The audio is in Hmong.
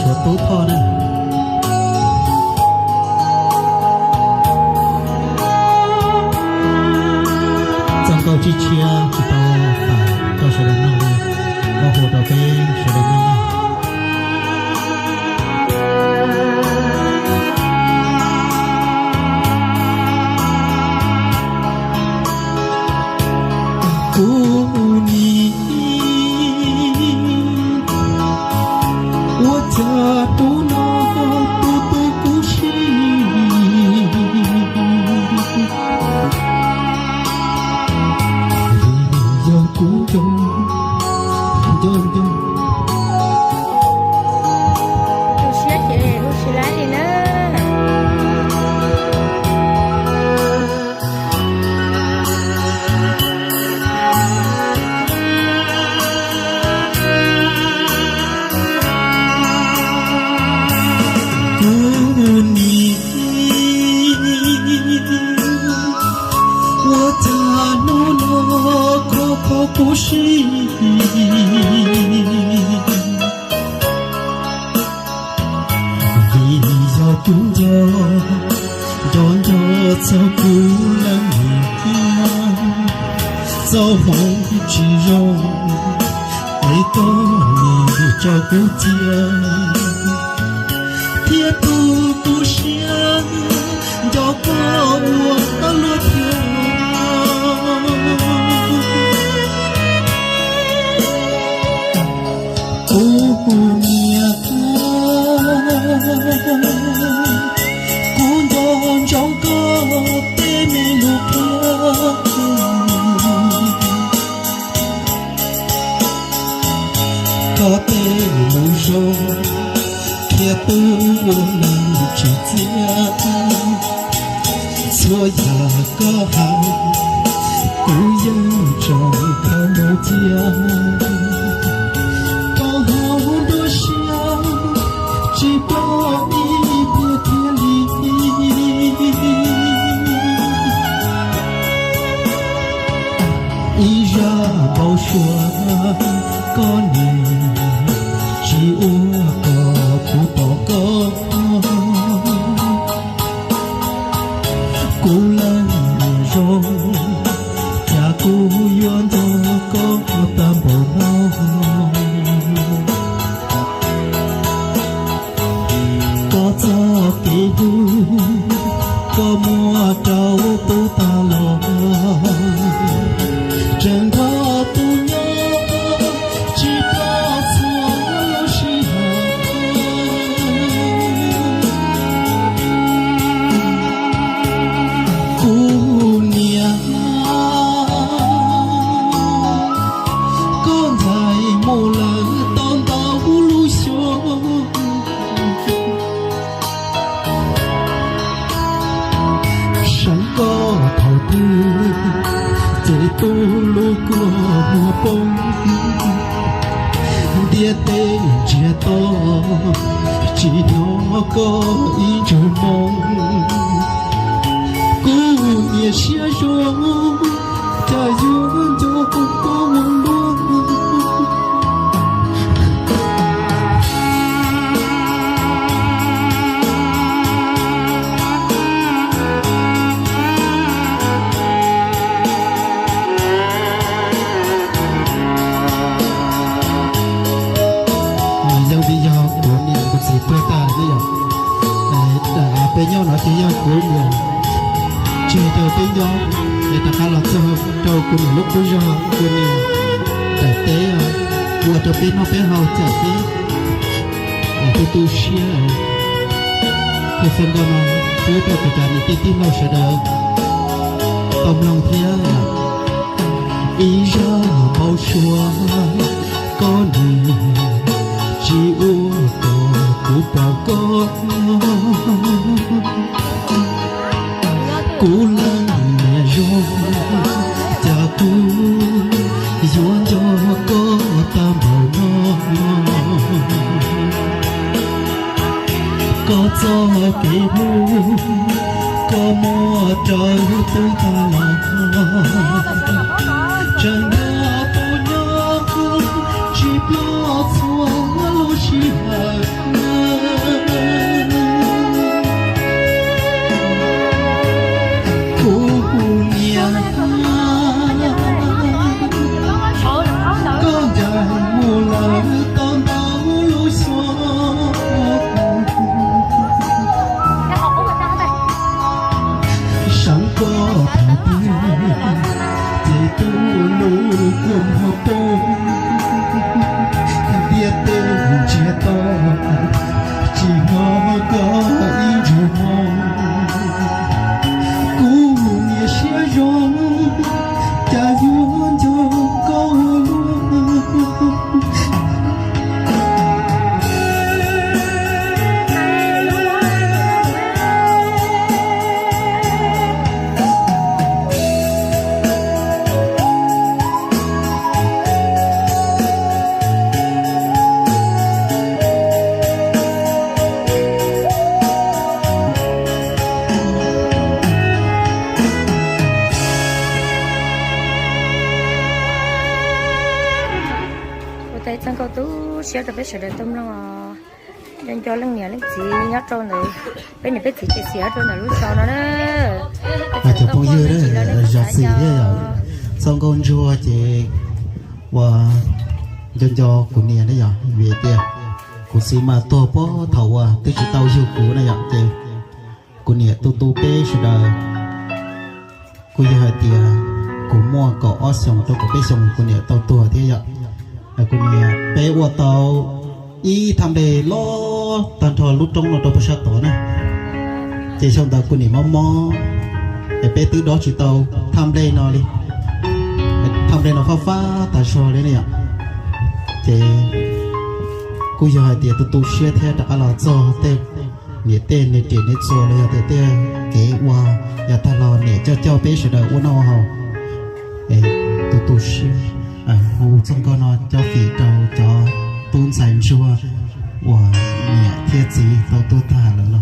Kuv tub Thoj ne, txoj nkauj tsib tshiab tsis tau tawm rau sawv daws mloog li, koj hu rau peb sawv daws mloog na. Kuv nim ua cas hnub no tu tu kuv siab, vim yog kuv nco nco nco. Tu siab ces hu tsis laib li na. Kuv nim ua cas hnub no kho kho kuv siab, vim yog kuv nco nco nco txog kuv leej niam, txoj hmoov tsis zoo es koj nim tso kuv cia thiab tu kuv siab nco koj ua luaj thiab. Kuv niam, kuv nco ntsoov koj tej me lus qhia, koj tej lus zoo qhia pub ua neeg tsis txiaj. Txhua yam koj hais kuv yeej tseem khaws mus cia rau hauv nruab siab, tsis pom ib pliag thiaj li ib zaj npau suav koj nim tsis ua kom kuv pom koj. Kuv leej niam zoo, cas kuv yuav nco koj tag npaum no. Koj txoj kev hlub, koj muab rau kuv tag los, tseem nrog kuv nyob tsis tau txhua lub sij hawm. Kuv niam, koj ntxhais mus lawm tau ntau lub xyoo, seev koj thaum twg ces tu lub kua muag poob, ntiaj teb ntsiag to tsis hnov koj ib ntsug moo. Kuv niam siab zoo, cas yuav nco koj ua luaj. Yog vim yog kuv niam kuv txiv tuag tas ne yom, peb nyob no ces yog kuv niam tseg rau peb nyob, es rov qab los txog rau kuv niam lub qub zog, kuv niam daim teb ua rau peb noj peb haus cawm peb, es peb tu siab. Tus xov nkauj no pub rau kuv cov niam tij tij laug sawv daws tau mloog thiab. Ib zaj npau suav koj nim tsis ua kom kuv pom koj. Kuv leej niam zoo, cas kuv yuav nco koj tag npaum no. Koj txoj kev hlub, koj muab rau kuv tag los, tseem nrog kuv nyob tsis tau txhua lub sij hawm. Koj ncaim mus lawm tau ntau lub xyoo, saib koj thaum twg ces tu lub kua muag poob, ntiaj teb ntsiag to, tsis hnov koj ib ntsug moo. Kuv niam siab zoo, cas yuav nco koj ua luaj. Ua tais txoj nkauj tu siab rau peb sawv daws tau mloog os. Nco nco leej niam leej txiv nyob rau ntawd, peb niam peb txiv ces xim rau ntawm lub zos no na. Cov phooj ywg, zam txim thiab yom, txoj nkauj ntsuag ces uas nco nco kuv niam ne yom, vim tias kuv txiv mas tuag puag thaum uas twb tsis tau yug kuv na yom, ces kuv niam tu tu peb sawv daws. Kuj yog hais tias kuv muaj kaum ob xyoos rau kaum peb xyoos kuv niam tau tuag thiab yom. Kuv niam peb ua tau ib thaj npe loj tag nrho lub roob no rau puag sab tod na. Ces xyoo ntawd kuv niam mob mob, es peb twb dob tsis tau thaj npe no li. Thaj npe no fab fab tas zog li ne yom. Ces kuj yog hais tias tu tu siab thiab rov qab los txog tej niam tej niam riam niam txuas los yog tias tej kev ua yav tag los niam coj coj peb sawv daws ua noj ua haus. Tu tu siab, hu txoj nkauj no cob fim rau cov tub ntxhais ntsuag uas niam thiab txiv tau tuag tag lawm no.